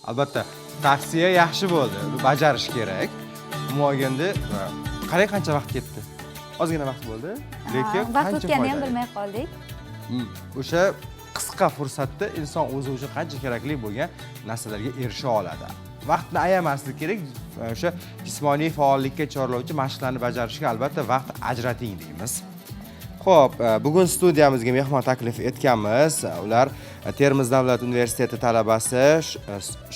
Albatta, tavsiya yaxshi bo'ldi, bajarish kerak. Umuman olganda, qarang, qancha vaqt ketdi. Ozgina vaqt bo'ldi, lekin vaqt qancha o'tganini ham foydali. bilmay qoldik. O'sha qisqa fursatda inson o'zi uchun qancha kerakli bo'lgan narsalarga erisha oladi. Vaqtni ayamaslik kerak. O'sha jismoniy faollikka chorlovchi mashqlarni bajarishga albatta vaqt ajrating deymiz. Xo'p, bugun studiyamizga mehmon taklif etganmiz. Ular Termiz davlat universiteti talabasi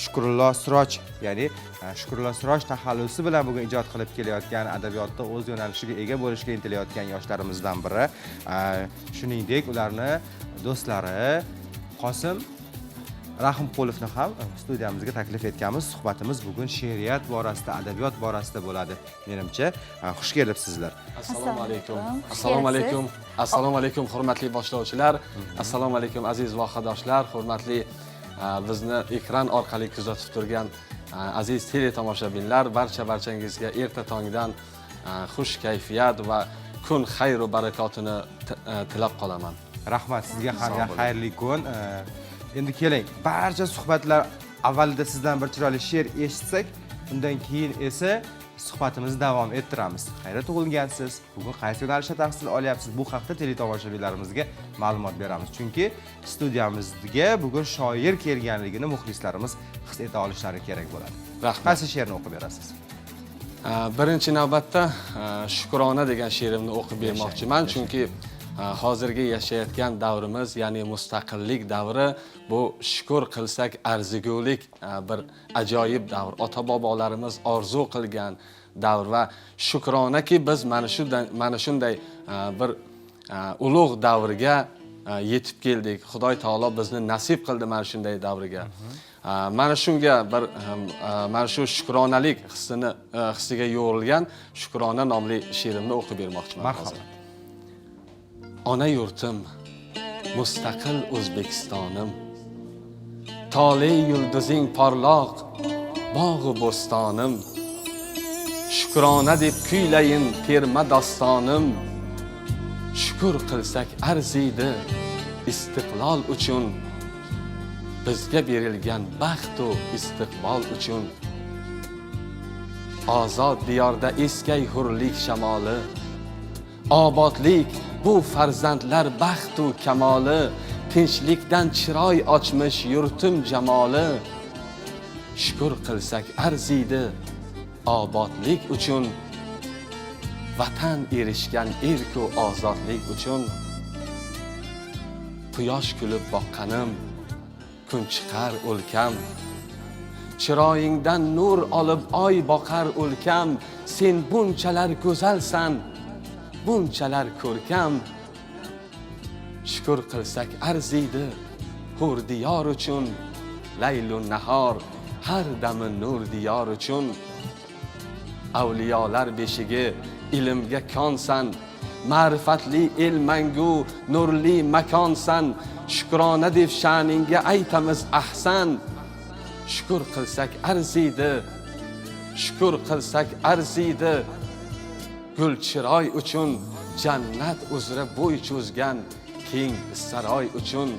Shukrullo Siroj, ya'ni Shukrullo Siroj taxallusi bilan bugun ijod qilib kelayotgan, adabiyotda o'z yo'nalishiga ega bo'lishga intilayotgan yoshlarimizdan biri. Shuningdek, ularni do'stlari Qosim Rahimqulovni ham studiyamizga taklif etganmiz. Suhbatimiz bugun she'riyat borasida, adabiyot borasida bo'ladi. Menimcha, xush kelibsizlar. Assalomu alaykum. Xush Assalomu kelibsiz. alaykum. Assalomu alaykum, hurmatli boshlovchilar. Assalomu alaykum, aziz vohadoshlar, hurmatli bizni ekran orqali kuzatib turgan aziz teletomoshabinlar, barcha barchangizga erta tongdan xush kayfiyat va kun xayru barakotini tilab qolaman. Rahmat sizga ham. Sog' bo'ling. Xayrli kun. Endi keling, barcha suhbatlar avvalida sizdan bir chiroyli she'r eshitsak, undan keyin esa suhbatimizni davom ettiramiz. Qayerda tug'ilgansiz, bugun qaysi yo'nalishda tahsil olyapsiz, bu haqda teletomoshabinlarimizga ma'lumot beramiz, chunki studiyamizga bugun shoir kelganligini muxlislarimiz his eta olishlari kerak bo'ladi. Rahmat. Qaysi she'rni o'qib berasiz? Birinchi navbatda "Shukrona" degan she'rimni o'qib bermoqchiman, chunki hozirgi yashayotgan davrimiz, ya'ni mustaqillik davri, bu shukur qilsak arzigulik bir ajoyib davr, ota bobolarimiz orzu qilgan davr va shukronaki biz mana shunday bir ulug' davrga yetib keldik. Xudoy taolo bizni nasib qildi mana shunday davrga. Mana shunga bir mana shu shukronalik hissiga yo'g'rilgan "Shukrona" nomli she'rimni o'qib bermoqchiman Marhamat. hozir. Ona yurtim, mustaqil O'zbekistonim, tole yulduzing porloq, bog'u bo'stonim, shukrona deb kuylayin terma dostonim. Shukur qilsak arziydi istiqlol uchun, bizga berilgan baxtu istiqbol uchun. Ozod diyorda eskay hurlik shamoli, obodlik bu farzandlar baxtu kamoli, tinchlikdan chiroy ochmish yurtim jamoli. Shukur qilsak arziydi obodlik uchun, vatan erishgan erku ozodlik uchun. Quyosh kulib boqqanim, kun chiqar o'lkam, chiroyingdan nur olib oy boqar o'lkam. Sen bunchalar go'zalsan, bunchalar ko'rkam, shukur qilsak arziydi hur diyor uchun, laylu nahor har dami nur diyor uchun. Avliyolar beshigi, ilmga konsan, ma'rifatli el, mangu nurli makonsan. Shukrona deb sha'ningga aytamiz ahsan. Shukur qilsak arziydi, shukur qilsak arziydi gul chiroy uchun, jannat uzra bo'y cho'zgan keng saroy uchun.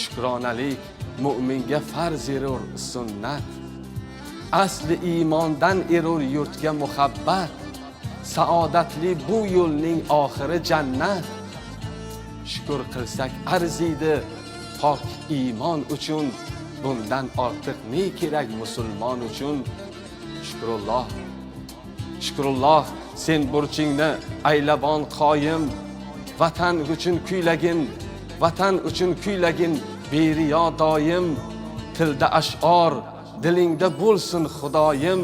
Shukronalik mo'minga farz erur sunnat, asli iymondan erur yurtga muhabbat. Saodatli bu yo'lning oxiri jannat. Shukur qilsak arziydi pok iymon uchun, bundan ortiq ne kerak musulmon uchun? Shukrulloh, Shukrulloh, sen burchingni aylabon qoyim, vatan uchun kuylagin, vatan uchun kuylagin beriyo doim. Tilda ash'or, dilingda bo'lsin Xudoyim.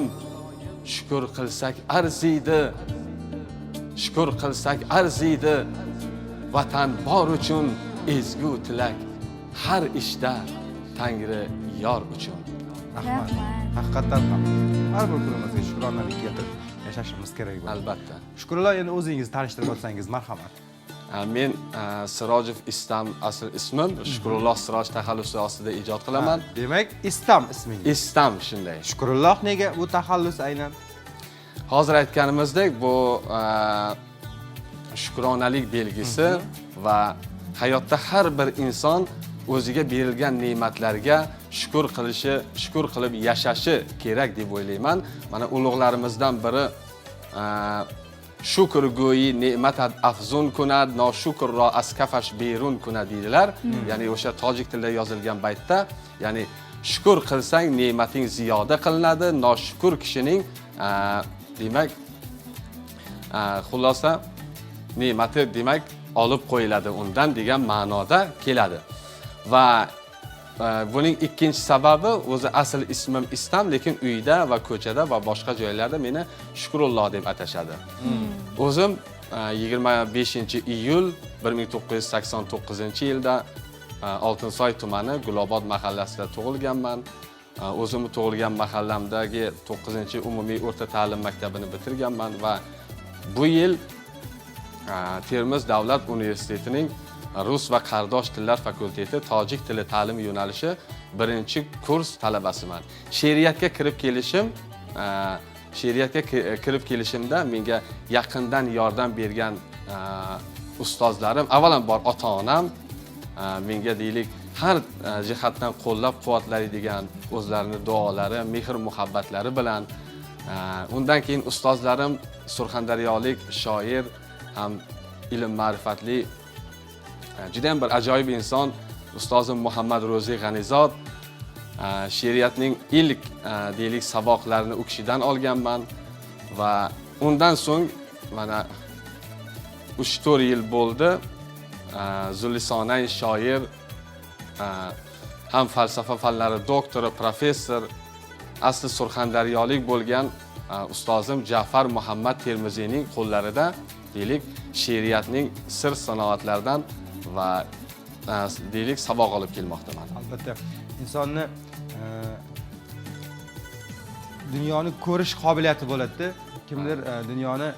Shukur qilsak arziydi, shukur qilsak arziydi vatan bor uchun, ezgu tilak har ishda Tangri yor uchun. Rahmat. Rahmat. Haqiqatdan ham har bir kunimizga shukronalik keltirib yashashimiz kerak bo'ladi. Albatta. Shukrullo, endi o'zingizni tanishtirib o'tsangiz, marhamat. Men Sirojov Istam asl ismim, Shukrulloh Siroj taxallusi ostida ijod qilaman. Demak, Istam ismingiz? Istam, shunday. Shukrulloh nega bu taxallus aynan? Hozir aytganimizdek, bu shukronalik belgisi va hayotda har bir inson o'ziga berilgan ne'matlarga shukur qilishi, shukur qilib yashashi kerak deb o'ylayman. Mana ulug'larimizdan biri shukr go'yi ne'mat afzun kunad, noshukrro az kafash berun kunad deydilar. Ya'ni o'sha tojik tilida yozilgan baytda, ya'ni shukur qilsang ne'mating ziyoda qilinadi, noshukur kishining demak xulosa ne'mati demak olib qo'yiladi undan degan ma'noda keladi. Va buning ikkinchi sababi, o'zi asl ismim Istam, lekin uyda va ko'chada va boshqa joylarda meni Shukrullo deb atashadi. O'zim 25 iyul 1989 yilda Oltinsoy tumani Gulobod mahallasida tug'ilganman. O'zimni tug'ilgan mahallamdagi 9-umumiy o'rta ta'lim maktabini bitirganman va bu yil Termiz davlat universitetining rus va qardosh tillar fakulteti tojik tili ta'lim yo'nalishi 1-kurs talabasiman. She'riyatga kirib kelishim, she'riyatga kirib kelishimda menga yaqindan yordam bergan ustozlarim, avvalambor ota-onam menga deylik har jihatdan qo'llab-quvvatlaydigan o'zlarini duolari, mehr-muhabbatlari bilan, undan keyin ustozlarim surxondaryolik shoir ham ilm ma'rifatli juda ham bir ajoyib inson ustozim Muhammad Ro'zi G'anizod, she'riyatning ilk deylik saboqlarini u kishidan olganman va undan so'ng mana 3-4 yil bo'ldi Zulisonay shoir, ham falsafa fanlari doktori, professor, asli surxondaryolik bo'lgan ustozim Ja'far Muhammad Termiziyning qo'llarida deylik she'riyatning sir sanoatlaridan va deylik saboq olib kelmoqdaman. Albatta, insonni dunyoni ko'rish qobiliyati bo'ladi. Kimdir dunyoni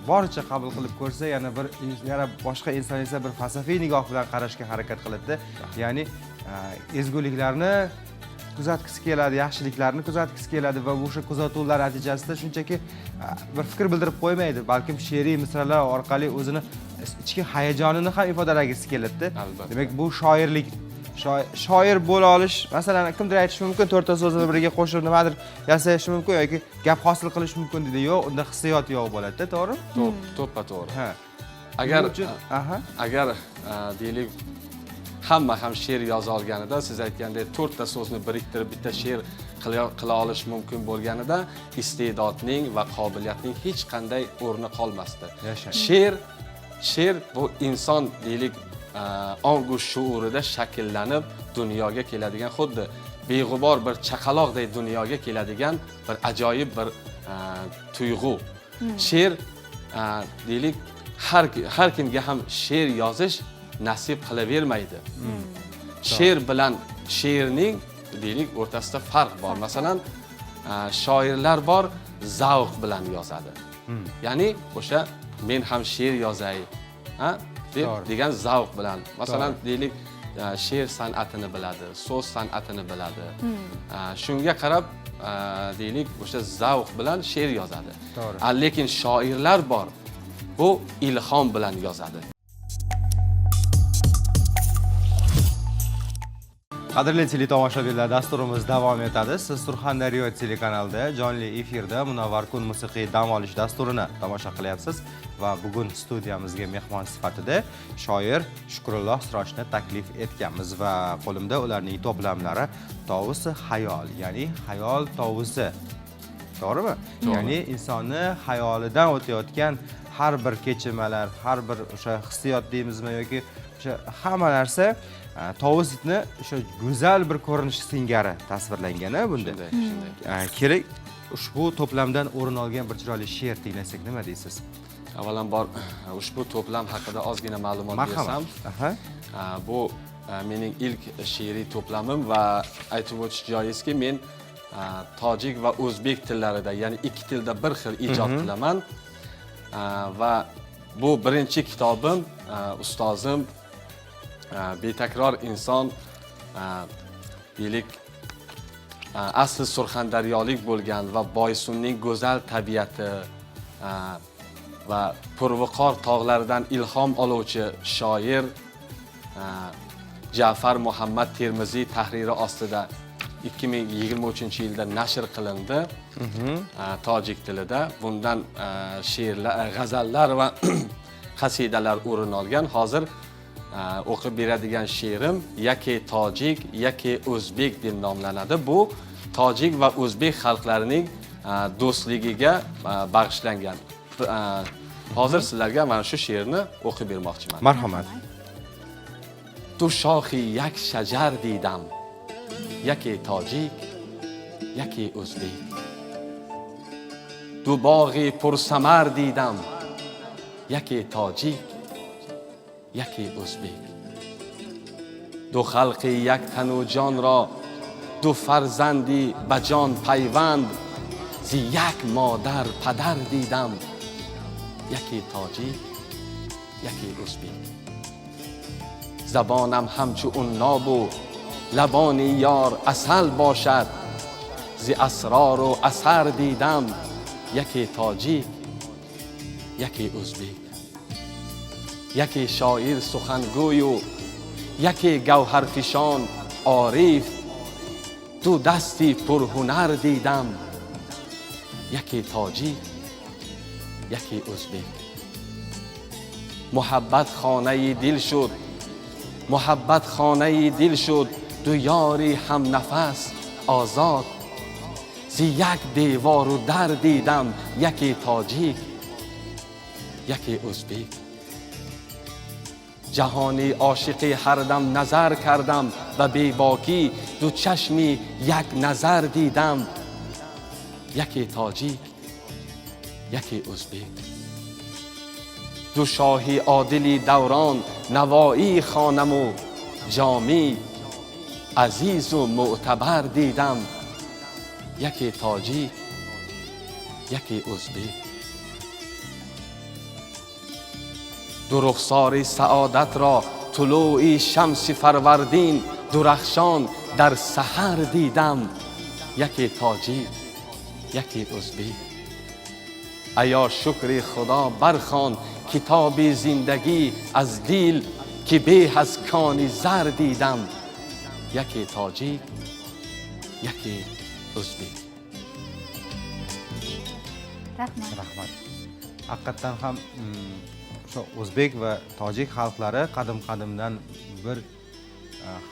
boricha qabul qilib ko'rsa, yana bir yana boshqa inson esa bir falsafiy nigoh bilan qarashga harakat qiladi. Ya'ni ezguliklarni kuzatgisi keladi, yaxshiliklarni kuzatgisi keladi va o'sha kuzatuvlar natijasida shunchaki bir fikr bildirib qo'ymaydi, balkim she'riy misralar orqali o'zini ichki hayajonini ham ifodalagisi keladi. Demak, bu shoirlik, shoir bo'la olish, masalan, kimdir aytishi mumkin, to'rtta so'zni biriga qo'shib nimadir yasashi mumkin yoki gap hosil qilish mumkin deydi. Yo'q, unda hissiyot yo'q bo'ladi-da, to'g'rimi? To'ppa to'g'ri. Agar agar deylik hamma ham she'r yoza olganida, siz aytgandek to'rtta so'zni biriktirib bitta she'r qila olish mumkin bo'lganida, iste'dodning va qobiliyatning hech qanday o'rni qolmasdi. She'r bu inson deylik ongu shuurida shakllanib dunyoga keladigan, xuddi beg'ubor bir chaqaloqday dunyoga keladigan bir ajoyib bir tuyg'u. She'r deylik har kimga ham she'r yozish nasib qilavermaydi. She'r bilan she'rning deylik o'rtasida farq bor. Masalan, shoirlar bor, zavq bilan yozadi. Ya'ni o'sha men ham she'r yozay, ha, deb degan zavq bilan. Masalan, deylik she'r san'atini biladi, so'z san'atini biladi. Shunga qarab deylik o'sha zavq bilan she'r yozadi. Lekin shoirlar bor, bu ilhom bilan yozadi. Qadrli teletomoshabinlar, dasturimiz davom etadi. Siz Surxondaryo telekanalida jonli efirda Munavvar kun musiqiy dam olish dasturini tomosha qilyapsiz va bugun studiyamizga mehmon sifatida shoir Shukrulloh Sirojni taklif etganmiz va qo'limda ularning to'plamlari Tovusi xayol, ya'ni xayol tovusi. To'g'rimi? Ya'ni insonni xayolidan o'tayotgan har bir kechinmalar, har bir o'sha hissiyot deymizmi yoki o'sha hamma narsa tovusni o'sha go'zal bir ko'rinishi singari tasvirlangan bunda. Shunday. Kerak ushbu to'plamdan o'rin olgan bir chiroyli she'r tinglasak, nima deysiz? Avvalambor ushbu to'plam haqida ozgina ma'lumot bersam. Bu mening ilk she'riy to'plamim va aytib o'tish joizki, men tojik va o'zbek tillarida, ya'ni ikki tilda bir xil ijod qilaman. Va bu birinchi kitobim, ustozim, betakror inson, deylik asli surxondaryolik bo'lgan va Boysunning go'zal tabiati va purviqor tog'laridan ilhom oluvchi shoir Ja'far Muhammad Termiziy tahriri ostida 2023 yilda nashr qilindi tojik tilida. Bundan she'rlar, g'azallar va qasidalar o'rin olgan. Hozir o'qib beradigan she'rim "Yaki tojik, yaki o'zbek" deb nomlanadi. Bu tojik va o'zbek xalqlarining do'stligiga bag'ishlangan. Hozir sizlarga mana shu she'rni o'qib bermoqchiman. Marhamat. دو شاخی یک شجر دیدم، یکی تاجیک یکی ازبک. دو باغی پرثمر دیدم، یکی تاجیک یکی ازبک. دو خلق یک تن و جان را، دو فرزندی به جان پیوند، ز یک مادر پدر دیدم، یکی تاجیک یکی ازبک. زبانم همچو عناب و لبان یار عسل باشد، ز اسرار و اثر دیدم، یکی تاجیک یکی ازبک. یکی شاعر سخنگوی و یکی گوهرفشان عارف، دو دستی پرهنر دیدم، یکی تاجیک یکی ازبک. محبت خانه دل شد، محبت خانه دل شد، دو یاری هم نفس آزاد، ز یک دیوار و در دیدم، یکی تاجیک یکی ازبک. جهانی عاشقی هر دم نظر کردم و بیباکی دو چشمی یک نظر دیدم، یکی تاجیک یکی ازبک. دو شاهی عادلی دوران، نوایی خانم و جامی، عزیز و معتبر دیدم، یکی تاجیک یکی ازبک. دو رخسار سعادت را طلوع شمس فروردین، درخشان در سحر دیدم، یکی تاجیک یکی ازبک. ایا شکر خدا برخوان کتاب زندگی از دل، که به از کان زر دیدم، یکی تاجیک یکی ازبک. Rahmat. Rahmat. Haqiqatdan ham o'sha o'zbek va tojik xalqlari qadim qadimdan bir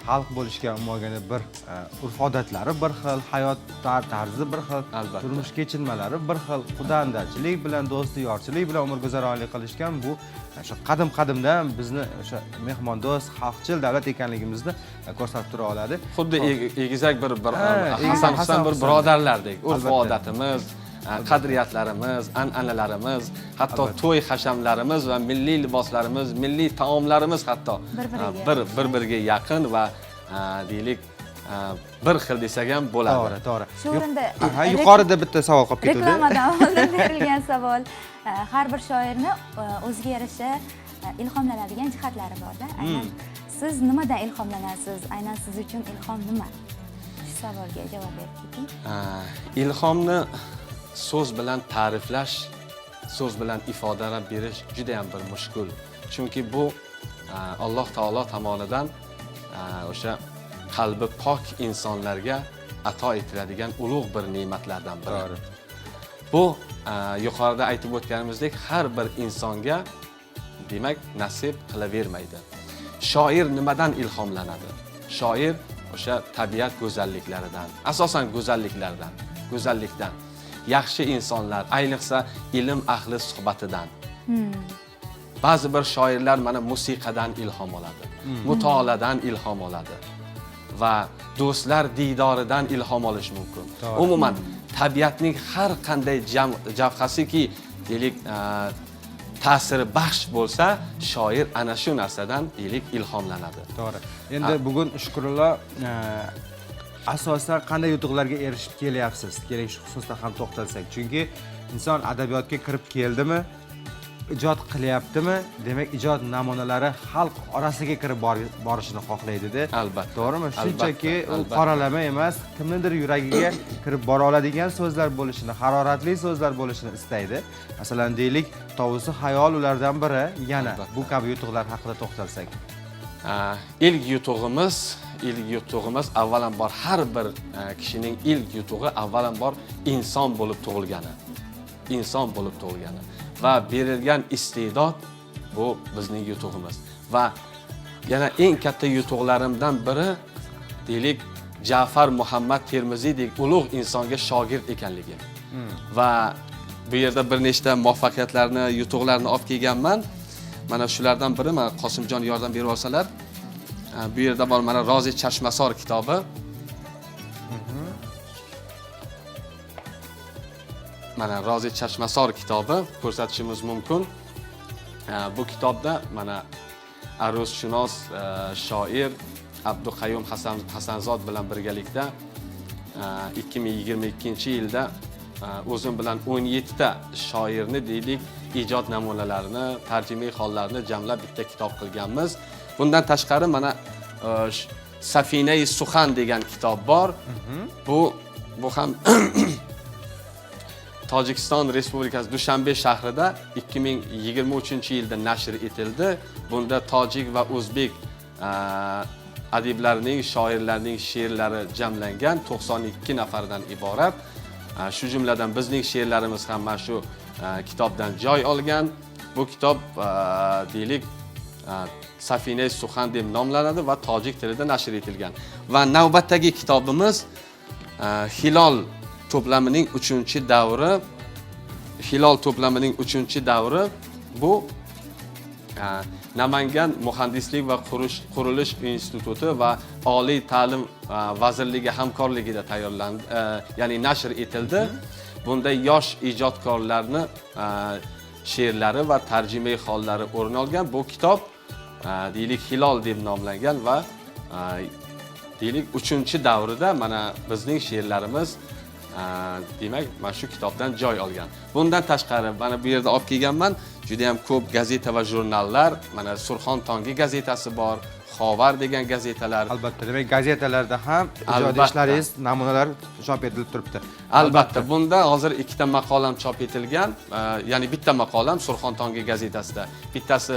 xalq bo'lishga umuman bir urf odatlari bir xil, hayot tarzi bir xil, turmush kechinmalari bir xil, xudandachilik bilan, do'sti yorchilik bilan umr guzaronlik qilishgan. Bu o'sha qadim qadimdan bizni o'sha mehmondo'st, xalqchil davlat ekanligimizni ko'rsatib tura oladi. Xuddi egizak bir Hasan Husan bir birodarlardek. Urf odatimiz, qadriyatlarimiz, an'analarimiz, hatto to'y hashamlarimiz va milliy liboslarimiz, milliy taomlarimiz hatto bir-biriga yaqin va deylik bir xil desak ham bo'ladi. To'g'ri, to'g'ri. Shu o'rinda yuqorida bitta savol qolib ketdi. Reklamadan oldin berilgan savol. Har bir shoirni o'ziga yarasha ilhomlanadigan jihatlari borda. Aynan siz nimadan ilhomlanasiz? Aynan siz uchun ilhom nima? Shu savolga javob berib keting. Ilhomni so'z bilan ta'riflash, so'z bilan ifodalab berish juda ham bir mushkul. Chunki bu Alloh taolo tomonidan o'sha qalbi pok insonlarga ato etiladigan ulug' bir ne'matlardan biri. To'g'ri. Bu yuqorida aytib o'tganimizdek har bir insonga demak nasib qilavermaydi. Shoir nimadan ilhomlanadi? Shoir o'sha tabiat go'zalliklaridan, asosan go'zalliklardan, go'zallikdan, yaxshi insonlar, ayniqsa ilm ahli suhbatidan. Ba'zi bir shoirlar mana musiqadan ilhom oladi, mutoladan ilhom oladi va do'stlar diydoridan ilhom olish mumkin. Umuman tabiatning har qanday javhasiki deylik ta'siri baxsh bo'lsa, shoir ana shu narsadan deylik ilhomlanadi. To'g'ri. Endi bugun Shukrullo asosan qanday yutuqlarga erishib kelyapsiz? Keling shu xususda ham to'xtalsak. Chunki inson adabiyotga kirib keldimi, ijod qilyaptimi, demak ijod namunalari xalq orasiga kirib borishini xohlaydida. Albatta. To'g'rimi? Shunchaki u qoralama emas, kimnidir yuragiga kirib bora oladigan so'zlar bo'lishini, haroratli so'zlar bo'lishini istaydi. Masalan, deylik, Tovusi xayol ulardan biri. Yana bu kabi yutuqlar haqida to'xtalsak. İlk yutug'imiz Ilk yutug'imiz avvalambor har bir kishining ilk yutug'i avvalambor inson bo'lib tug'ilgani. Inson bo'lib tug'ilgani va berilgan iste'dod bu bizning yutug'imiz. Va yana eng katta yutuqlarimdan biri deylik Ja'far Muhammad Termiziydek ulug' insonga shogird ekanligim. Va bu yerda bir nechta muvaffaqiyatlarni, yutuqlarni olib kelganman. Mana shulardan biri, mana Qosimjon yordam berib olsalar. Bu yerda bor mana Rozi Chashmasor kitobi. Mana Rozi Chashmasor kitobi ko'rsatishimiz mumkin. Bu kitobda mana aruzshunos shoir Abduqayyum Hasanzod bilan birgalikda 2022-yilda o'zim bilan 17 ta shoirni deylik ijod namunalarini, tarjimai hollarini jamlab bitta kitob qilganmiz. Bundan tashqari mana Safinai Suxan degan kitob bor. Bu ham Tojikiston Respublikasi Dushanbe shahrida 2023-yilda nashr etildi. Bunda tojik va o'zbek adiblarining, shoirlarning she'rlari jamlangan, 92 nafardan iborat. Shu jumladan bizning she'rlarimiz ham mana shu kitobdan joy olgan. Bu kitob deylik Safinai Suxan deb nomlanadi va tojik tilida nashr etilgan. Va navbatdagi kitobimiz Hilol to'plamining 3-davri. Hilol to'plamining 3-davri bu Namangan muhandislik va qurilish instituti va Oliy ta'lim vazirligi hamkorligida tayyorlandi, ya'ni nashr etildi. Bunda yosh ijodkorlarni she'rlari va tarjimai hollari o'rin olgan. Bu kitob deylik Hilol deb nomlangan va deylik 3-davrida mana bizning she'rlarimiz demak mana shu kitobdan joy olgan. Bundan tashqari mana bu yerda olib kelganman juda ham ko'p gazeta va jurnallar. Mana Surxon tongi gazetasi bor, Xovar degan gazetalar. Albatta, demak gazetalarda ham ijodiy ishlaringiz namunalar chop etilib turibdi. Albatta, bunda hozir 2 ta maqolam chop etilgan, ya'ni bitta maqolam Surxon tongi gazetasida. Bittasi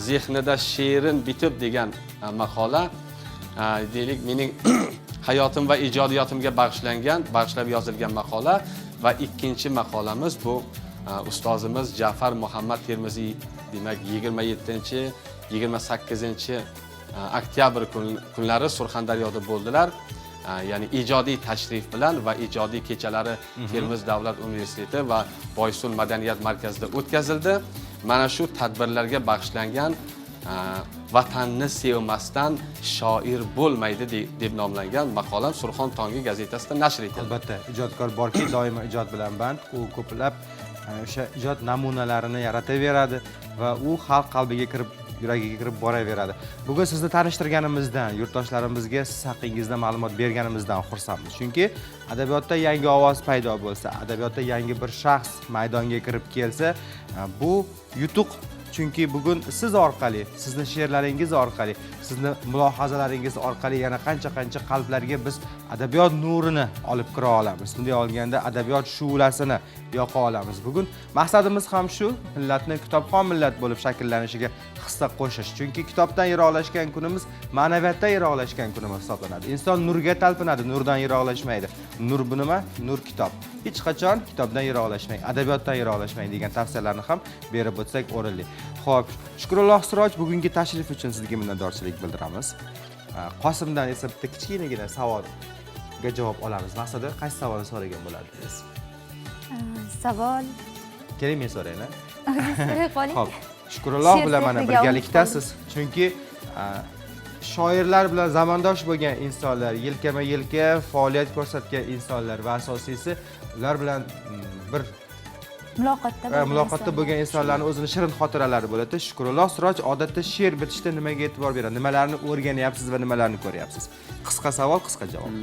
zehnida she'rin bitib degan maqola, deylik mening hayotim va ijodiyotimga bag'ishlab yozilgan maqola va ikkinchi maqolamiz bu ustozimiz Ja'far Muhammad Termiziy, demak 27 28 oktyabr kunlari Surxondaryoda bo'ldilar. Ya'ni ijodiy tashrif bilan va ijodiy kechalari Termiz davlat universiteti va Boysun madaniyat markazida o'tkazildi. Mana shu tadbirlarga bag'ishlangan vatanni sevmasdan shoir bo'lmaydi deb nomlangan maqolam Surxon tongi gazetasida nashr etildi. Albatta, ijodkor borki, doimo ijod bilan band, u ko'plab o'sha ijod namunalarini yarataveradi va u xalq qalbiga kirib, yuragiga kirib boraveradi. Bugun sizni tanishtirganimizdan, yurtdoshlarimizga siz haqingizda ma'lumot berganimizdan xursandmiz. Chunki adabiyotda yangi ovoz paydo bo'lsa, adabiyotda yangi bir shaxs maydonga kirib kelsa, bu yutuq. Chunki bugun siz orqali, sizni she'rlaringiz orqali, sizni mulohazalaringiz orqali yana qancha-qancha qalblarga biz adabiyot nurini olib kira olamiz. Bunday olganda adabiyot shu'lasini yoqa olamiz. Bugun maqsadimiz ham shu, millatni kitobxon millat bo'lib shakllanishiga hissa qo'shish. Chunki kitobdan yiroqlashgan kunimiz ma'naviyatdan yiroqlashgan kunimiz hisoblanadi. Inson nurga talpinadi, nurdan yiroqlashmaydi. Nur bu nima? Nur kitob. Hech qachon kitobdan yiroqlashmang, adabiyotdan yiroqlashmang degan tavsiyalarni ham berib o'tsak o'rinli. Xo'p, Shukrulloh Siroj, bugungi tashrif uchun sizga minnatdorchilik bildiramiz. Qosimdan esa bitta kichkinagina savolga javob olamiz. Maqsadi qaysi savolni so'ragan bo'lardingiz? Savol. Keling, men so'rayin. So'ray qoling. Xo'p, Shukrulloh She'r bilan mana sehriga birgalikdasiz. Chunki shoirlar bilan zamondosh bo'lgan insonlar, yelkama-yelka faoliyat ko'rsatgan insonlar va asosiysi ular bilan bir muloqotda muloqotda bo'lgan insonlarning o'zini shirin xotiralari bo'ladi. Shukrulloh Siroj odatda she'r bitishda nimaga e'tibor beradi? Nimalarni o'rganyapsiz va nimalarni ko'ryapsiz? Qisqa savol, qisqa javob.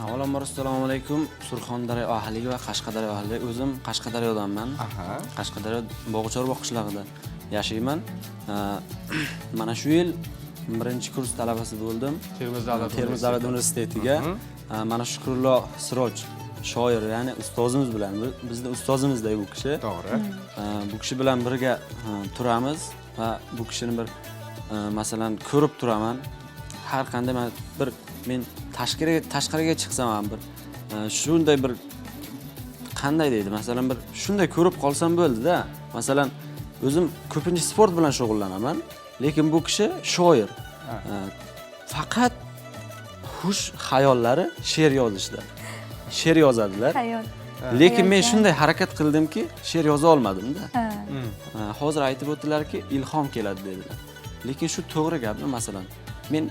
Avvalambor assalomu alaykum Surxondaryo ahliga va Qashqadaryo ahliga. O'zim Qashqadaryodanman. Qashqadaryo Bog'chorvoq qishlog'ida yashayman. Mana shu yil 1-kurs talabasi bo'ldim. Termiz davlat Termiz davlat universitetiga. Mana Shukrulloh Siroj shoir, ya'ni ustozimiz bilan, bizni ustozimizday bu kishi. To'g'ri. Bu kishi bilan birga turamiz va bu kishini bir masalan ko'rib turaman. Har qanday man bir men tashqariga chiqsam ham bir shunday bir qanday deydi, masalan, bir shunday ko'rib qolsam bo'ldi-da. Masalan, o'zim ko'pincha sport bilan shug'ullanaman, lekin bu kishi shoir. Faqat hush xayollari she'r yozishda. She'r yozadilar. Xayol. Lekin men Xayolchan. Shunday harakat qildimki, she'r yoza olmadim-da. Ha. Hozir aytib o'tdilarki, ilhom keladi dedilar. Lekin shu to'g'ri gapmi? Masalan, men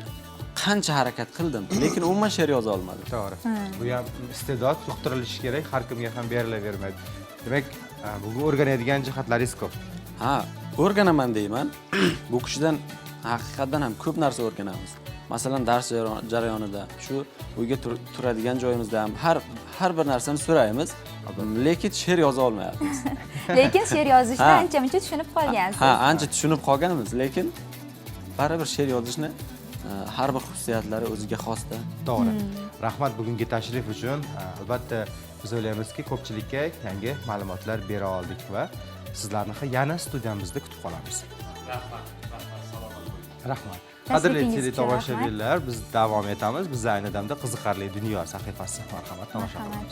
qancha harakat qildim, lekin umuman she'r yoza olmadim. To'g'ri. Bu ham iste'dod, yuqtirilishi kerak, har kimga ham berilavermaydi. Demak, bugun o'rganadigan jihatlaringiz ko'p. Ha, o'rganaman deyman. Bu kishidan haqiqatdan ham ko'p narsa o'rganamiz. Masalan, dars jarayonida, shu uyga turadigan joyimizda ham har bir narsani so'raymiz, lekin she'r yoza olmayapmiz. Lekin she'r yozishni ancha muncha tushunib qolgansiz. Ha, ancha tushunib qolganmiz, lekin baribir she'r yozishni har bir xususiyatlari o'ziga xosda. To'g'ri. Rahmat bugungi tashrif uchun. Albatta, biz o'ylaymizki, ko'pchilikka yangi ma'lumotlar bera oldik va sizlarni ham yana studiyamizda kutib qolamiz. Rahmat, rahmat, salomat bo'ling. Rahmat. Qadrli Tashrifingiz uchun teletomoshabinlar, biz davom etamiz. Biz ayni damda Qiziqarli dunyo sahifasi. Marhamat, tomosha Marhamat. qilamiz.